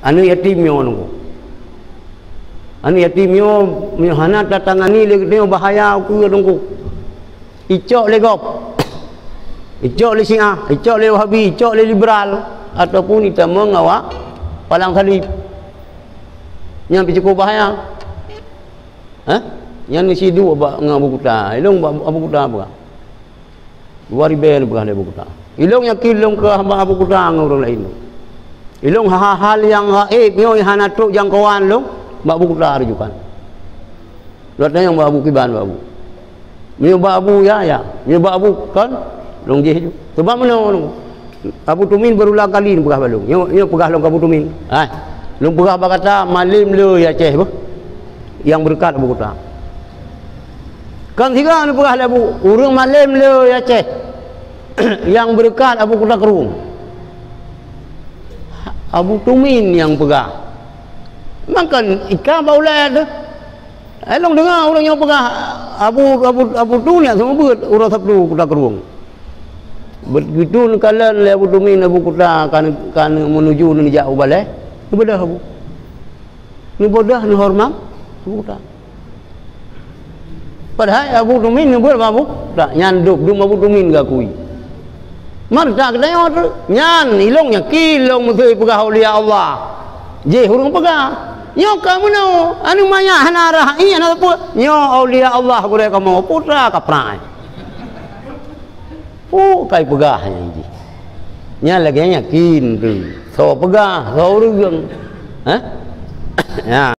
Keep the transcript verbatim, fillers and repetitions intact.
Aneuk yatim nyoe nunggu. Aneuk yatim nyoe, nyoe hana tatangani lé geutanyoe bahaya ukeue nunggu. Icok lé gob. Icok lé Syiah, icok lé Wahabi, icok lé liberal, ataupun itamong awak palang salib. Nyan pih cukup bahaya. Hah? Nyan meusidua bak ngon Abu Kuta. Ilong bak Abu Kuta apa? Dua ribèe lôn peugah lé Abu Kuta. Ilong yakin lôn keu bak Abu Kuta ngon ureueng laén. Ilong hal-hal nyang gaéb nyoe hana trok jangkauan lôn bak Abu Kuta rujukan. Lôn tanyong bak Abu kiban bak Abu. Meunyoe bak Abu ya, ya. Meunyoe bak Abu kon, lôn jih ju. Sebab meunoe lôn. Abu Tumin berulang kali lôn peugah bak lôn. Nyoe, nyoe peugah lôn keu Abu Tumin. Hai. Lôn peugah bak gata malém le ya Aceh beuh. Nyang beureukat Abu Kuta. Kan siga neupeugah lé Abu, ureueng malém le ya Aceh. Nyang beureukat Abu Kuta Krueng. Abu Tumin nyang peugah. Mangkon ikan bak ulèe teuh. Eh, lôn deungoe ureueng nyoe peugah, Abu, Abu, Abu Tumin nyang seumeubeuet uroe Sabtu Kuta Krueng. Begitu neukalon lé Abu Tumin Abu Kuta ka, ka meunuju neujak u balèe, neubeudôh Abu. Neubeudôh neuhoreumat Abu Kuta. Padahai Abu Tumin neubeuet bak Abu Kuta, nyan dum-dum Abu Tumin geukui. Meuretak geutanyoe teuh, nyan ilong yakin lôn meusé peugah aulia Allah. Jih ureueng peugah, nyoe ka meunoe, aneuk manyak hana rhah ié hana sapeue, nyoe aulia Allah gurèe kamoe, putra ka prai. Peue kai peugah nyan jih. Nyan lagèe nyan yakin teuh. Soe peugah, soe ureueng. Hah? Ya.